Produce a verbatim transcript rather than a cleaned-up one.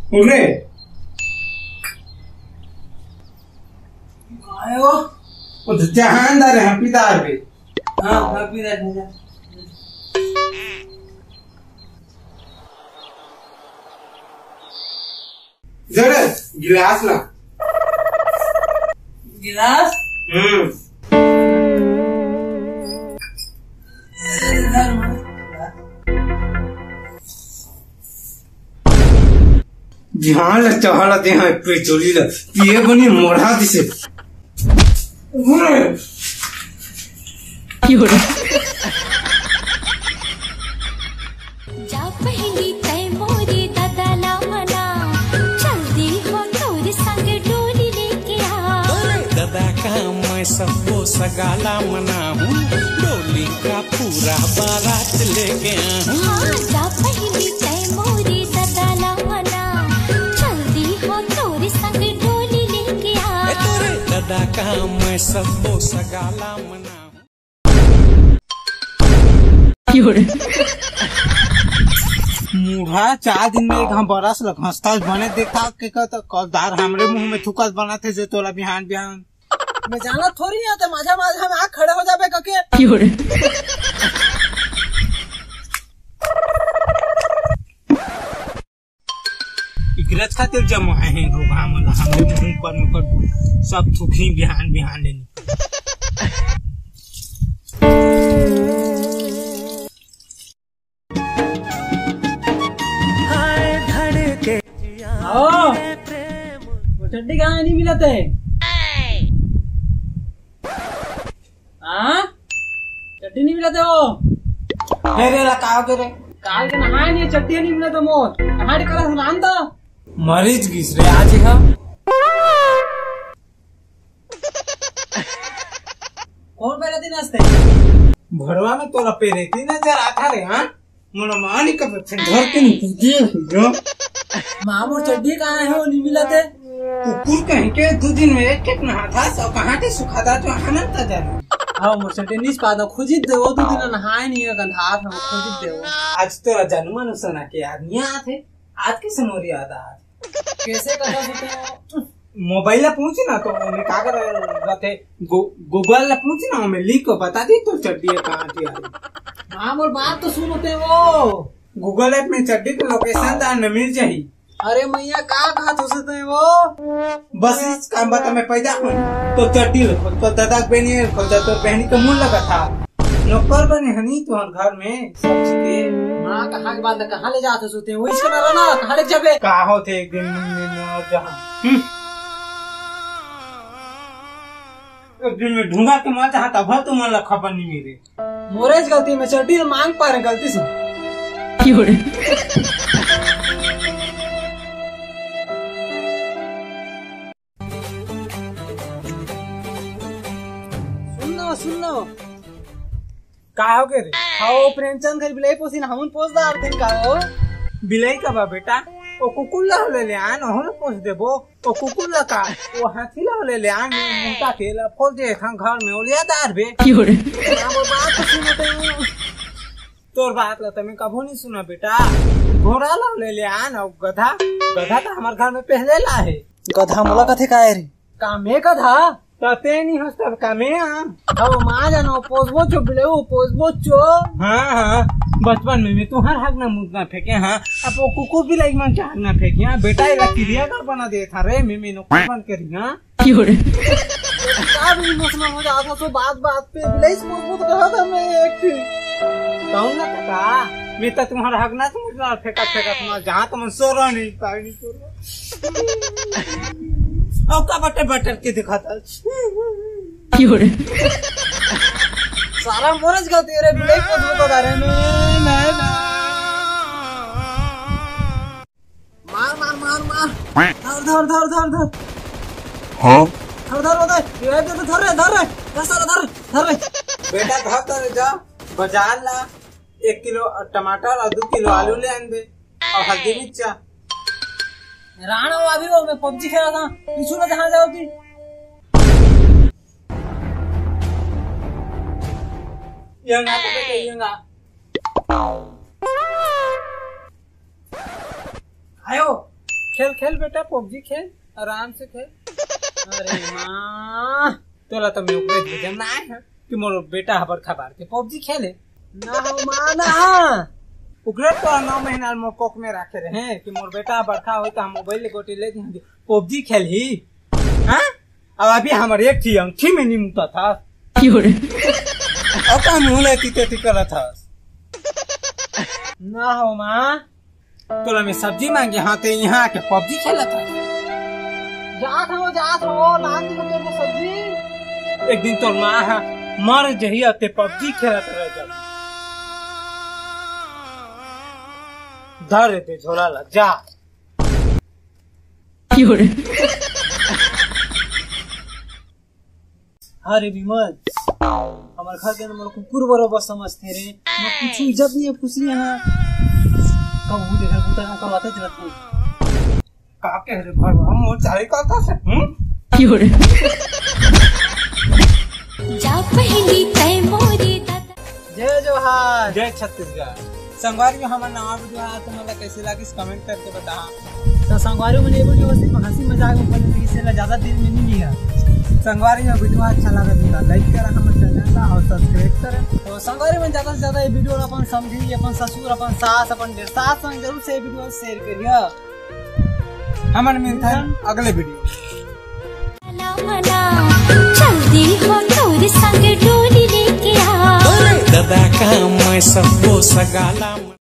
उरे। आयो। वो तो जहानदार है, पीदार भी। हाँ, हाँ, पीदार है। जरा गिलास ला। गिलास? हम्म। ध्यान ले, चढ़ा दे, हाँ, पे चोरी ला। पिए बनी मोढ़ा दिसे। जा पहिली तै मोरे ददा ला मना, चल दी हो तोर संग डोली लेके आ। ददा का मैं सब्बो सगा ला मनाहूँ, डोली का पूरा बारात लेके आहूँ। हाँ, जा पहिली तै मोरे ददा ला मना, चल दी हो तोर संग डोली लेके आ। ए तोरे ददा का मैं सब्बो सगा ला मनाहूँ। मुढ़ा, चार दिन में एक हम बरस ल घसता बने देखा के कहत, कल दार हमरे मुंह में थूकत बनाथे जे तोला बिहान बिहान। मैं जानत थोड़ी हूँ, ते माझा माझा में आके खड़े हो जाबे कके। इकरज खातिर जमा है रोगा मन, हमरे मुंह पर में कर सब थूकही बिहान बिहान ले निकल। आओ, वो चड्डी कहाँ नहीं मिलत हे? हाँ? चड्डी नहीं मिलत हे वो। हे रे, ला का हो गे रे? काल के नहाए नहीं, चड्डी नहीं मिलत हे मोर। कहाँ निकला सुनान तो? मरीज गिस रे आज हा। कौन पहला दिन हंसते? भड़वा में तोला पेरेती नजर आता रे, हाँ? मोला मानी कब फिर धर के नहीं दे हो। माँ, मोर चड्डी कहाँ है, वो नहीं मिलत हे। कुकुर कहीं के, दो दिन में एक एक नहाथस, अउ कहाँ के सुखादा जो आनंद का जाने। हाँ, मोर चड्डी नहीं पादा, खोजित दे, वो दो दिन नहाए नहीं है, गंधार हम खोजित दे वो। आज तोरा जन्म अनुसना के याद नहीं आते, आज के समोर याद आते। कैसे कथा सुते हो? मोबाइल ला पूछ ना, तो ओमे का कर रथे? गू-, Google ला पूछ ना, ओमे लिख के बता दी तो चड्डी कहाँ की आई। हाँ, मोर बात तो सुन होते वो। Google app में चड्डी के location दा न मिल जाही। अरे मैया, का कहा तुझसे ते वो? बस इस काम बता, मैं पैदा हूँ तो चड्डी लो, तो दादा के बहनी, तो बहनी का मुंह लगा था। नौकर बने हनी तुहर घर में सब्जी के। माँ, कहाँ के बात, कहाँ ले जात हस ते? वो इसके ना रहना, कहाँ ले जाबे? का होथे एक दिन में, में, में और जहाँ। हम्म। एक दिन में ढूंढा के मर जहाँ, तब तुमन ला खबर नहीं मिले। मोरेज गलती में चड्डी ल मांग पा रहे गलती से। सुन लो, सुन लो। का हो गे रे? हाँ, वो प्रेमचंद घर बिलाई पोसी ना, हमन पोस दार दिन का हो। बिलाई का बा बेटा? वो कुकुर ला ले ले आन, ओहू ला पोस देबो। वो कुकुर ला का? वो हाथी ला ले ले आन, मुंटा के ला फोड़ दे, खान घर में ओलिया दार बे। ना, वो बात तो सुनो तो। तोर बात ला तो मैं कभू नहीं सुना बेटा। घोड़ा ला ले ले आन, और गधा, गधा तो हमारे घर में पहले ला है। गधा मोला कथे का है रे? का मैं गधा? तते नहीं हंस तब का मैं, हाँ। अब माँ जानो, पोसबो चो बिले, वो पोसबो चो। हाँ, हाँ, बचपन में मैं तुहर हगना मुतना फेंके, हाँ। अब वो कुकुर बिलाई मन के हगना फेंके, हाँ। बेटा, एला चिड़ियाघर बना दे था रे, मैं, मैं नौकर बन के रही, हाँ। का भी emotional हो जाता तो बात बात पे बिलाई से पोसबो तो कहा था मैं एक कौन ना कहा? मैं तो तुहर हगना मुतना फेंका, फेंका, तुम जहाँ तुम सोरो नहीं, पानी सोरो। अउ का बटर बटर के दिखाता। सारा मोरज का तेरे बिलाई को धोखा दे रहे हैं। नहीं, नहीं, नहीं। मार, मार, मार, मार। धर, धर, धर, धर, धर। हाँ? धर, धर, धर, धर। ये धर, धर रे, धर रे। धर साला, धर, धर रे। बेटा, धर, धर, जा। बाजार ला। एक किलो टमाटर और दो किलो आलू ले आनबे और हल्दी मिर्चा। राणा वो अभी वो मैं PUBG खेला था, पीछू ना जहाँ जाओ थी। ये ना तो बेटे, ये ना। आयो। खेल खेल बेटा, पबजी खेल, आराम से खेल। अरे माँ, तोला तो मैं ओकरे भेजम ना आए हँव कि मोर बेटा ह बड़का बाढ़ के पबजी खेले। ना हो माँ, ना। ओकरे तो नौ महीना मोर कोख में राखे रहे कि मोर बेटा बड़का होई त हम मोबाइल ले गोटी ले दिहन, पबजी खेलही। हाँ? अब अभी हमर एक ठी अंगठी में नहीं मुता था। क्यों रे? अब का मुँह ले तीते ती करत हस? ना हो माँ, तोला मैं सब्जी मांगे, हाँ, ते यहाँ आके पबजी खेलत है। जात हो, जात हो, लान दी तोर सब्जी। एक दिन तोर माँ हा मर जही, ते पबजी खेलत रह जा। धर दे झोला ला, जा। अरे विमल, हमर घर के ना मोला कुकुर बरोबर समझथे रे। मैं कुछ इज्जत नहीं है, कुछ नहीं है। कब वो देखा कुत्ता हम करवाते चलत हूँ। का कह रे घर हम वो चाहे करता से, हम्म? जा पहली तय मोरी दादा। जय जोहार। जय छत्तीसगढ़। संगवारी हो, हमर नवा वीडियो हा तुमन ला कैसे लागिस, कमेंट करके बता। तो संगवारी हो, ये वीडियो सिर्फ हंसी मजाक में बने रही, इसे ला ज्यादा दिल में नहीं लिया। संगवारी हो, वीडियो अच्छा लगा तो लाइक करा, हमर चैनल ला और सब्सक्राइब करा। तो संगवारी हो, ज्यादा से ज्यादा ये वीडियो ला अपन समझी, अपन ससुर, अपन सास, अपन डेढ़ सास संग जरूर से ये वीडियो शेयर करिया। हमन मिलथन अगले वीडियो। मना, मना, जल्दी हो तोर संग डोली लेके आ। दादा का मैं सबको सगाला